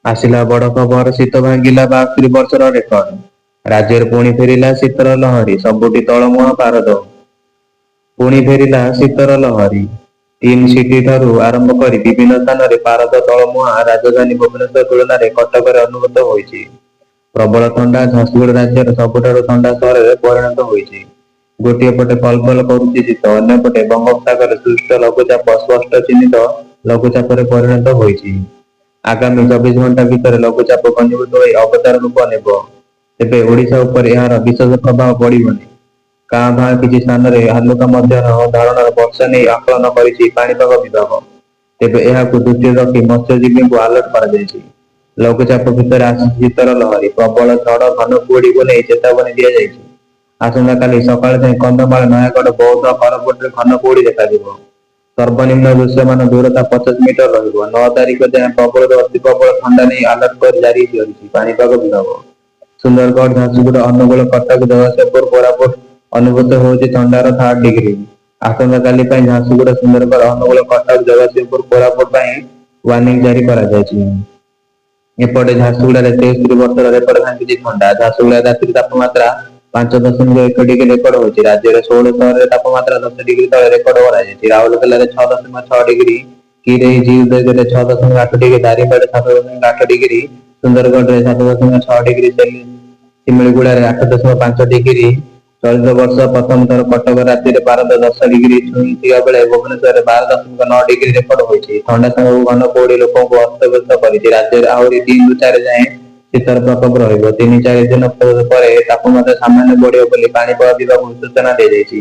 ଆସିଲା ବଡ଼ ଖବର, ଶୀତ ଭାଙ୍ଗିଲା 72 ବର୍ଷର ରେକର୍ଡ। ରାଜ୍ୟରେ ପୁଣି ଫେରିଲା ଶୀତର ଲହରୀ, ସବୁଠି ତଳମୁହାଁ ପାରଦ। ପୁଣି ଫେରିଲା ଶୀତର ଲହରୀ। ଟିନ୍ ସିଟି ଠାରୁ ଆରମ୍ଭ କରି ବିଭିନ୍ନ ସ୍ଥାନରେ ପାରଦ ତଳମୁହାଁ। ରାଜଧାନୀ ଭୁବନେଶ୍ୱର ତୁଳନାରେ କଟକରେ ଅନୁଭୂତ ହୋଇଛି ପ୍ରବଳ ଥଣ୍ଡା। ଝାରସୁଗୁଡ଼ା ରାଜ୍ୟର ସବୁଠାରୁ ଥଣ୍ଡା ସହରରେ ପରିଣତ ହୋଇଛି। ଗୋଟିଏ ପଟେ କଲବଲ କରୁଛି ଶୀତ, ଅନ୍ୟପଟେ ବଙ୍ଗୋପସାଗରରେ ସୃଷ୍ଟ ଲଘୁଚାପ ସ୍ପଷ୍ଟ ଚିହ୍ନିତ ଲଘୁଚାପରେ ପରିଣତ ହୋଇଛି। ଆଗାମୀ 24 ଘଣ୍ଟା ଭିତରେ ଲଘୁଚାପ ଘନୀଭୂତ ହୋଇ ଅବତାର ରୂପ ନେବ। ତେବେ ଓଡ଼ିଶା ଉପରେ ଏହାର ବିଶେଷ ପ୍ରଭାବ ପଡ଼ିବନି। କାଁ ଭାଁ କିଛି ସ୍ଥାନରେ ହାଲୁକା ମଧ୍ୟମ ଧରଣର ବର୍ଷା ନେଇ ଆକଳନ କରିଛି ପାଣିପାଗ ବିଭାଗ। ତେବେ ଏହାକୁ ଦୃଷ୍ଟିରେ ରଖି ମତ୍ସ୍ୟଜୀବୀଙ୍କୁ ଆଲର୍ଟ କରାଯାଇଛି। ଲଘୁଚାପ ଭିତରେ ଆସିଛି ଶୀତର ଲହରୀ। ପ୍ରବଳ ଝଡ଼, ଘନ କୁହୁଡ଼ିକୁ ନେଇ ଚେତାବନୀ ଦିଆଯାଇଛି। ଆସନ୍ତାକାଲି ସକାଳ ଯାଏଁ କନ୍ଧମାଳ, ନୟାଗଡ଼, ବୌଦ୍ଧ, କୋରାପୁଟରେ ଘନ କୁହୁଡ଼ି ଦେଖାଯିବ। ସର୍ବନିମ୍ନ ଦୃଶ୍ୟମାନ ଦୂରତା 50 ମିଟର ରହିବ। 9 ତାରିଖ ଯାଏଁ ପ୍ରବଳରୁ ଅତି ପ୍ରବଳ ଥଣ୍ଡା ନେଇ ଆଲର୍ଟ କରି ଜାରି କରିଛି ପାଣିପାଗ ବିଭାଗ। ସୁନ୍ଦରଗଡ଼, ଝାରସୁଗୁଡ଼ା, ଅନୁଗୁଳ, କଟକ, ଜଗତସିଂହପୁର, କୋରାପୁଟ ଅନୁଭୂତ ହେଉଛି ଥଣ୍ଡାର ଥାର୍ଡ ଡିଗ୍ରୀ। ଆସନ୍ତାକାଲି ପାଇଁ ଝାରସୁଗୁଡ଼ା, ସୁନ୍ଦରଗଡ଼, ଅନୁଗୁଳ, କଟକ, ଜଗତସିଂହପୁର, କୋରାପୁଟ ପାଇଁ ୱାର୍ଣ୍ଣିଂ ଜାରି କରାଯାଇଛି। ଏପଟେ ଝାରସୁଗୁଡ଼ାରେ 73 ବର୍ଷର ରେକର୍ଡ ଭାଙ୍ଗିଛି ଥଣ୍ଡା। ଝାରସୁଗୁଡ଼ା ରାତ୍ରି ତାପମାତ୍ରା 5.1 ଡିଗ୍ରୀ ରେକର୍ଡ ହୋଇଛି। ରାଜ୍ୟରେ 16 ସହରରେ ତାପମାତ୍ରା 10 ଡିଗ୍ରୀ ତଳେ ରେକର୍ଡ କରାଯାଇଛି। ରାଉରକେଲାରେ 6.6 ଡିଗ୍ରୀ, କିରେଇ ଜି ଉଦୟଗିରିରେ 6.8 ଡିଗ୍ରୀ, ଦାରିଙ୍ଗବାଡ଼ିରେ 7.8 ଡିଗ୍ରୀ, ସୁନ୍ଦରଗଡ଼ରେ 7.6 ଡିଗ୍ରୀ, ଶିମିଳିଗୁଡ଼ାରେ 8.5 ଡିଗ୍ରୀ। ଚଳିତ ବର୍ଷ ପ୍ରଥମ ଥର କଟକ ରାତିରେ ପାରଦ 10 ଡିଗ୍ରୀ ଛୁଇଁଥିବା ବେଳେ ଭୁବନେଶ୍ୱରରେ 12.9 ଡିଗ୍ରୀ ରେକର୍ଡ ହୋଇଛି। ଥଣ୍ଡା ସାଙ୍ଗକୁ ଘନ କୁହୁଡ଼ି ଲୋକଙ୍କୁ ଅସ୍ତବ୍ୟସ୍ତ କରିଛି। ରାଜ୍ୟରେ ଆହୁରି 3ରୁ 4 ଯାଏଁ ଶୀତର ପ୍ରକୋପ ରହିବ। 3-4 ଦିନ ପରେ ତାପମାତ୍ରା ସାମାନ୍ୟ ବଢ଼ିବ ବୋଲି ପାଣିପାଗ ବିଭାଗ ସୂଚନା ଦିଆଯାଇଛି।